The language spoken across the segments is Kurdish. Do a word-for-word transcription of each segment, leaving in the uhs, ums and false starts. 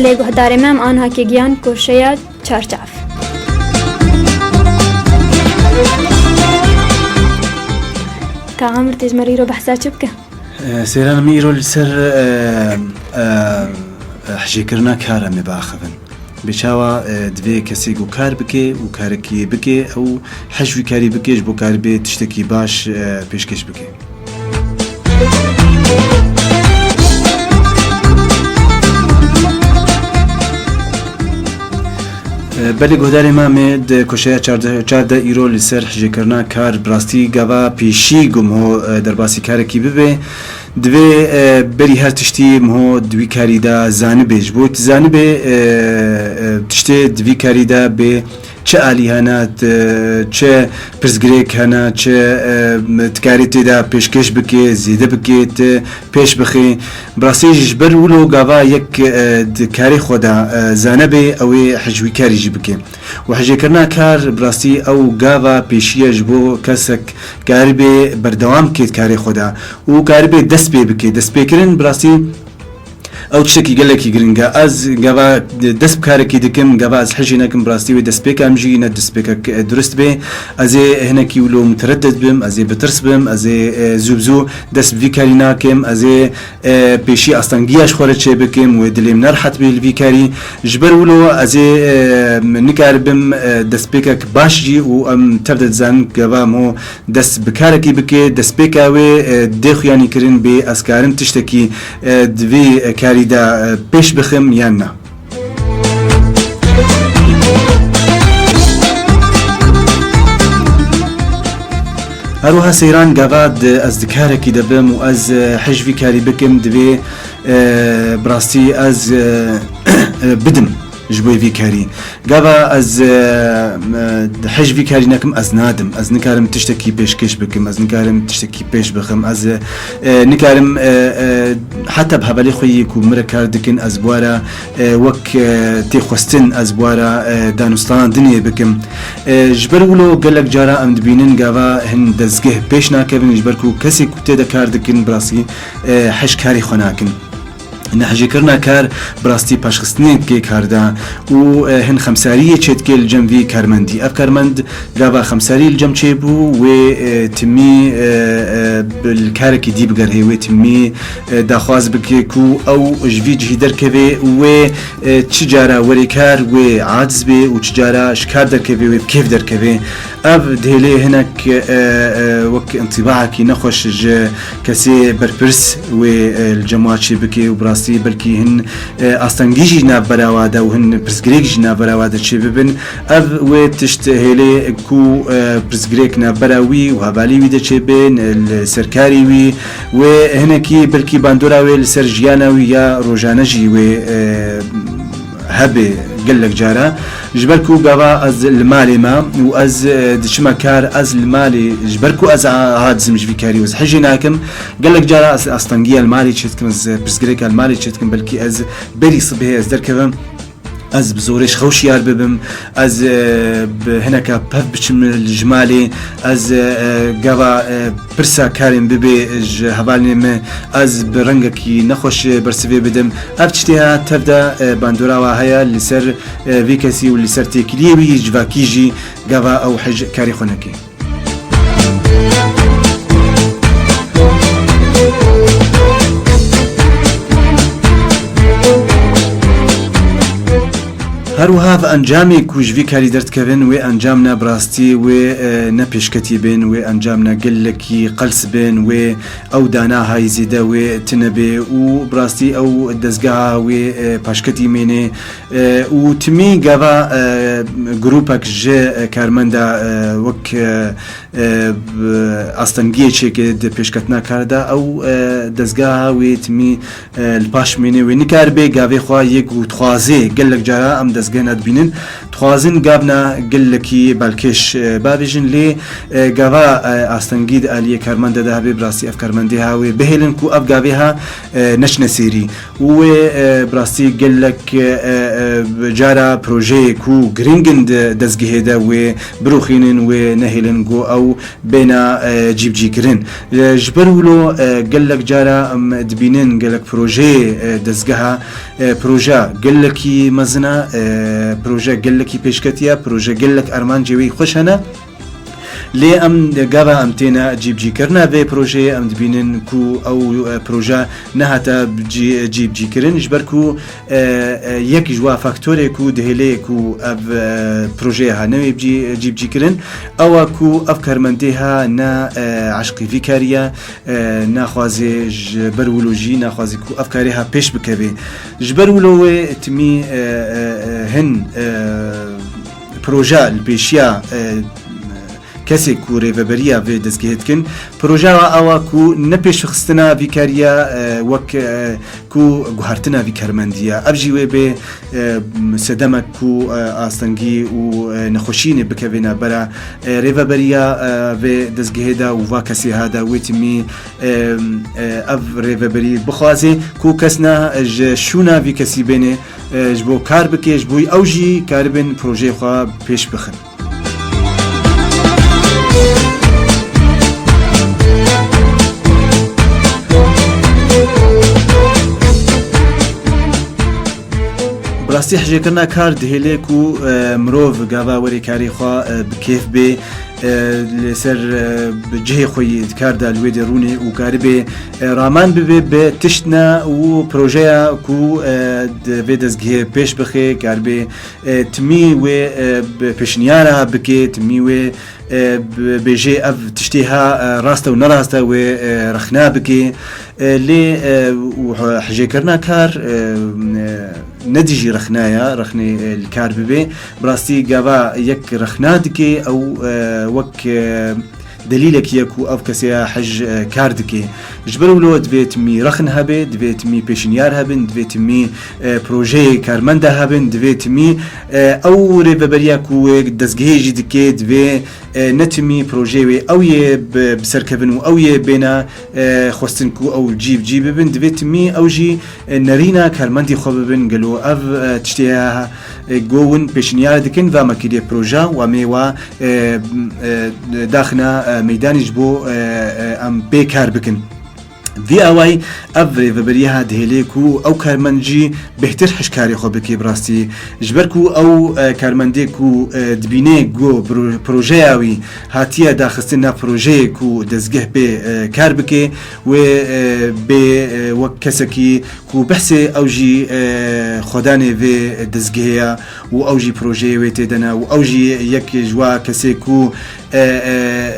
Lê guhdarê me, em anha kê giyan koşeya çarçav. Ka Amir tê ji me re îro behsa çi bike? Eh, Seyran, min îro li ser, eh, eh, hijêkirina kar em ê biaxivin. Bi çawa, eh, divê kesê ku kar bike û karekî bike, ew hij wî karî bike, ji bo karibê tiştekî baş, eh, pêşkêş bike. Belê guhdarê me, em ê di koşeya çardeh, çardeh îro li ser hijêkirina kar, bi rastî gava pêşî ku em ho, e, derbasî karekî bibe, divê, e, berî her tiştî em ho di wî karî de zanibê. Ji bo tu zanibê, e, e, tiştê di vî karî de bê, çi alî hene, t-, çi pirsgirêk hene, çi, e, tu karî tê de pêşkêş bikê, zêde bikê, tu pêş bixê. Bi rastî jî ji ber wilo gava yek, e, di karê xwe de, e, zane bê, ew ê hij wî karî jî bike. Û hijêkirina kar bi rastî ew gava pêşî ye ji bo kesek karibê berdewam bike di karê xwe de û karibê dest pê bike. Destpêkirin bi rastî ew tiştekî gelekî giring e. Ez gava dest bi karekî dikim, gava ez hijê nekim, bi rastî wê destpêka min jî ne destpêkek, e, durist bê. Ez ê hinekî wilo mutereddid bim, ez ê bitirs bim, ez ê, e, zû bi zû dest bi vî karî nakim, ez ê, e, pêşî astengiya ji xwe re çêbikim, wê dilê min nerehet bê li vî karî. Ji ber wilo ez ê, e, nikaribim, e, destpêkek baş jî û em tev de dizanin gava em ho dest bi karekî bike, destpêka wê, e, dê xuyanî kirin bê ez karim tiştekî, e, di vî karî de, e, pêş bixim yan na. Her wiha seyran gava di, ez di karekî de bim û ez, e, hij vî karî bikim, divê, e, bi rastî ez, e, e, bidim ji bo vî karî. Gava ez, e, e, hij vî karî nekim, ez nadim. Ez nikarim tiştekî pêşkêş bikim, ez nikarim tiştekî pêş bixim. Ez, e, e, nikarim, e, e, heta bi hevalê xwe yê ku min re kar dikin, ez bi we re, e, wek, e, tê xwestin, ez bi we re, e, danûstandinê bikim. E, ji ber wilo gelek cara em dibînin gava hin dezgeh pêş nakevin, ji ber ku kesê ku tê de kar dikin, bi rastî, e, hij karê xwe nakin. Nehijêkirina kar bi rastî paşxistinê dike kar de û, e, hin xemsariyê çêdike li cem vî karmendî. Ev karmend gava xemsarî li cem çêbû, wê, e, timî, e, e, bi, li karekî dî bigerihê, wê timî, e, daxwaz bike ku ew ji vî cihî derkeve û wê, e, çi cara were kar wê aciz bê û çi cara ji kar derkeve wê bi kêf derkeve. Ev dihêlê hinek, e, e, wek întîbaekî nexweş ji kesê berpirs wê, e, li cem wa çê bike û bi rastî belkî hin, e, astengî jî navbera wa de û hin pirsgirêk jî navbera wa de çê bibin. Ev wê tişt hêlê ku, e, pirsgirêk navbera wî û hevalî wî de çê bên, e, li ser karî wî, wê hinekî belkî bandora wê li ser jiyana wî ya rojane jî wê, e, hebe gelek cara. Ji ber ku gava ez li malê me û ez, e, diçime kar, ez li malê, ji ber ku ez a-, aciz im ji vî karî û ez hejê nakim, gelek cara ez astengiya li malê çêdikim, ez pirsgirêka li malê çêdikim, belkî ez berî sibê ez derkevim, ez bi zorê ji xew şiyar bibim, ez, e, bi hineka pev biçim li, ji malê, ez, e, e, gava, e, pirsa karên bibê ji hevalên me, ez bi rengekî nexweş bersivê bidim. Ev tiştê ya tev de, e, bandora wa heye li ser, e, vê kesî û li ser têkiliyê wî civakî jî gava ew hij karê xwe neke. Her wiha ev encamê ku ji vî karî derdikevin, wê encam ne bi rastî, wê, e, ne pêşketî bên, wê encam ne gelekî qels bên, wê ew dana hay zêde wê tune bê û bi rastî ew dezgeha wê, e, paşketî mênê, e, û timî gava, e, grûpek ji, e, karmenda, e, wek, e, e, bi astengiyê çêke di pêşketina kar de, ew, e, dezgeha wê timî, e, li paş mênê, wê nikaribe gavê xwe yê ku dixwazê, gelek cara em dezgehna dibînin, dixwazin gavna gelekî balkêş, e, bavêjin, lê, e, gava, e, astengî di aliyê karmende de hebe, bi rastî ev karmendê ha wê bihêlin ku ev gavê ha, e, neçine sêrî. Û wê, e, bi rastî gelek, e, e, cara projeyê ku giring in di dezgehê de wê birûxînin, wê nehêlin ku ew bêna, e, cîbicîkirin. E, ji ber wilo, e, gelek cara em dibînin gelek projeyê, e, dezgeha, E, proje gelekî mezin e, e, proje gelekî pêşketî ye, proje gelek armancê wî xweş hene. Lê em gava em têne cîbicîkirina vê projeyê, em dibînin ku ew, e, proje nehate cî-, cîbicîkirin, ji ber ku, e, e, yek ji wa faktorê ku dihêlê ku ev, e, projeya ha newê cî-, cîbicîkirin, ew e ku ev karmendê ha ne, e, eşqî vî karî ye, e, naxwaze ji ber wilo jî naxwaze ku ev karê ha pêş bikeve. Ji ber wilo wê timî, e, e, e, hin, e, proje li pêşiya, e, kesê ku rêveberiya vê dezgehê dikin. Projeya awa ku ne pêşxistina vî kariya, e, wek, e, ku guhertina vî karmendî ye. Ev jî wê bê, e, sedemek ku, e, astengî û, e, nexweşînê bikevê navbera, e, rêveberiya, e, vê dezgehê de û va kesê ha de wê timî, e, e, ev rêveberî bixwaze ku kes ne ji şûna vî kesî bêne, e, ji bo kar bike, ji bo ew jî karibin projeyê xwe pêş bixin. Bi rastî hejêkirina kar dihêle ku, e, mirov gava were karê xwe, e, bi kêf bê, e, li ser, e, bi cihê xwe yî di kar de li wê de rûnê û karibê, e, raman bibe bi tiştne û projeya ku, e, di vê dezgehê pêş bixê, karibê, e, timî wê, e, bi pêşniyara bike, timî wê, e, bi-, bêjê ev tiştê ha, e, rast e û nerast e, wê, e, rexna bike. E, lê, e, û he-, hejêkirina kar, e, e, ne dijî rexna ye, rexnê, e, li kar bibe. Bi rastî gava yek rexna dike, ew, e, wek, e, delîlekî ye ku ev kesê ya hej, e, kar dike. Ji ber wilo divê timî rexn hebe, divê timî pêşinyar hebin, divê timî, e, projeyê karmenda hebin, divê timî, e, ew rêveberiya ku wê dezgehê jî dike, divê, e, ne timî projeyê wê ew yê bi, bi ser kevin û ew yê bêne, e, xwestin ku ew cî bi cî bibin, divê timî ew jî, e, nerîna karmendî xwe bibin. Gelo ev, e, tiştê ya, e, go win pêşinyar dikin, va me kiriye proje, wa mê wa, e, e, daxina, e, meydanî ji bo, e, e, em pê kar bikin. Vî awayî ev rêveberiya dihêlê ku ew karmend jî bêhtir hişkarê xwe bike bi rastî. Ji ber ku ew, e, karmendê ku, e, dibîne ku pro-, projeya wî hatiye daxistin nav projeyê ku dezgeh pê, e, kar bike, wê, e, bê, e, wek kesekî ku behsê ew jî, e, xwedanê vê dezgehê ye û ew jî projeyê wê tê de ne û ew jî yek ji wa kesê ku, e, e,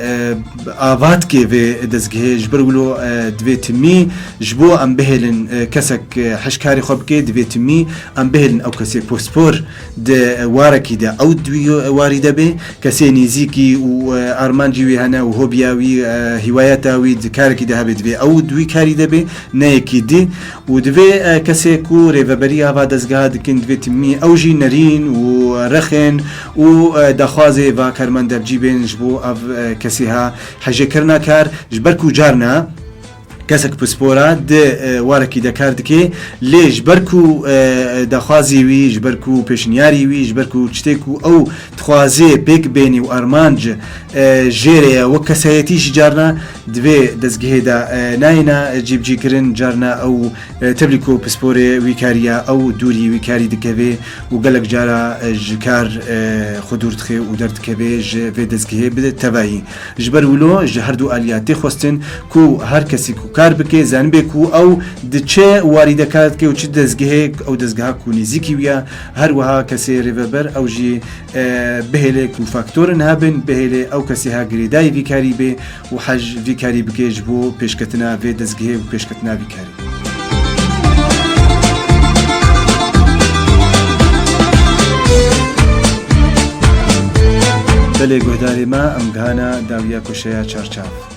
e, ava dike vê dezgehê. Ji ber wilo, e, divê timî ji bo em bihêlin, e, kesek, e, hişkarê xwe bike, divê timî em bihêlin ew kesê pospor di warekî de ew di wî warî de bê. Kesê nêzîkî û, e, armancî wî hene û hobiya wî, e, hîwayeta wî di karekî de hebe, divê ew di wî karî de bê, ne yekî dî. Û divê, e, kesê ku rêveberiya va dezgeha dikin, divê timî ew jî nerîn û rexin û, e, daxwazê va karmend de bi cî bên ji bo ev, e, kesê ha hejêkirina kar, ji ber ku carna kesek pispor e di, e, warekî de kar dike, lê ji ber ku, e, daxwazê wî, ji ber ku pêşniyarî wî, ji ber ku tiştê ku ew dixwaze pêk bênî û armanc, e, jê re ye, wek kesayetî jî carna divê dezgehê de, e, nayêne cîbicîkirin, carna ew, e, tevlî ku pisporê wî karî ye, ew dûrî wî karî dikeve û gelek cara, e, ji kar, e, xwe dûr dixe û derdikeve ji vê dezgehê bi tevayî. Ji ber wilo ji her du aliya tê xwestin ku her kesî ku kar bike, zanibe ku ew di çi warî de kar dike û çi dezgehê ew dezgeha ku nêzîkî wî ye. Her wiha kesê rêveber ew jî, e, bihêle ku faktorin hebin, bihêle ew kesê ha girêdayî vî karî bê û hej vî karî bike ji bo pêşketina vê dezgehê û pêşketina vî karî. Belê guhdarê me, em gihana dawiya koşeya çarçav.